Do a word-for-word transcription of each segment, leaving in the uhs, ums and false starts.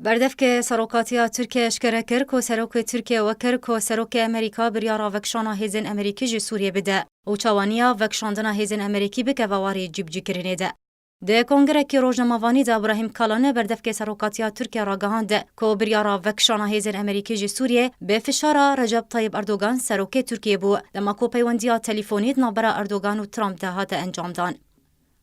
Berdevkê Serokatiya Tirkiye eşkere kir ku Serokê Tirkiye wekir ku Serokê Amerîka biryara vekişana hêzên Amerîkî ji Sûriyê bide û çawaniya vekişandina hêzên Amerîkî bikeve warê cîbicîkirinê de. Di kongirekî rojnamevanî de Ibrahim Kalin berdevkê Serokatiya Tirkiye ragihand ku biryara vekişana hêzên Amerîkî ji Sûriyê bi fişara Recep Tayyip Erdogan Serokê Tirkiye bû, dema ku peywendiya telîfonî di navbera Erdogan û Trump de hate encamdan.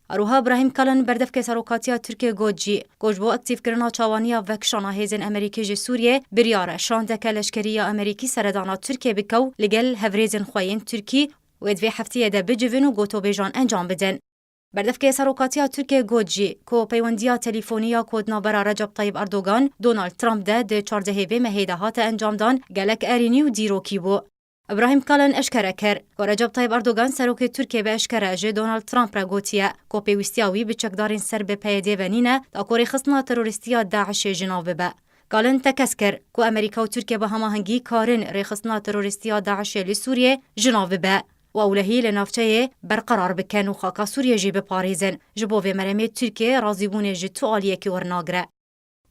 Her wiha Ibrahim Kalin berdevkê Serokatiya Tirkiye got jî ku ji bo aktîfkirina çawaniya vekişana hêzên Amerîkî ji Sûriyê biryar e şandeke leşkerî ya Amerîkî seredana Tirkiye bike û li gel hevrêzên xwe yên Tirkî wê di vê heftiyê de bicivin û gotobêjan encam bidin. Berdevkê Serokatiya Tirkiye got jî ku peywendiya telîfonî ya ku di navbera Recep Tayyip Erdogan, Donald Trump de di çardehê vê mehê de hate encamdan gelek erênî û dîrokî bû. Ibrahim Kalin eşkere kir ku Recep Tayyip Erdogan, serokê Tirkiye, bi eşkere ji Donald Trump re gotiye ku pêwîstiya wî bi çekdarên ser bi P Y D ve nîne, da ku rêxistina terorîstî ya DAIŞê ji nav bibe. Kalin tekez kir ku Amerîka û Tirkiye bi hemahengî karin rêxistina terorîstî ya DAIŞê li Sûriyê ji nav bibe û ewlehî li navçeyê berqerar bikin û xaka Sûriyê jî biparêzin. Ji bo vê meremê Tirkiye razîbûnê ji tu aliyekî wernagire.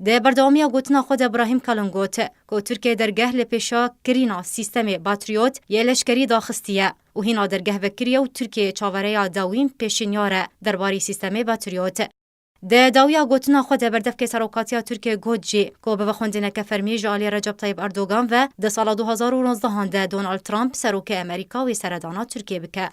Di berdewamiya gotina xwe de Ibrahim Kalin got ku Tirkiye dergeh li pêşa kirîna sîstemê Patriot yê leşkerî daxistiye û hîna dergeh vekiriye û Tirkiye çavereya dawîn pêşinyar e derbarî sîstemê Patriot. Di dawiya gotina xwe de berdevkê Serokatiya Tirkiye got jî ku bi vexwendineke fermî ji alî Recep Tayyip Erdogan ve di sala du hazar û nozdehan de Donald Trump serokê Amerîka wê seredana Tirkiye bike.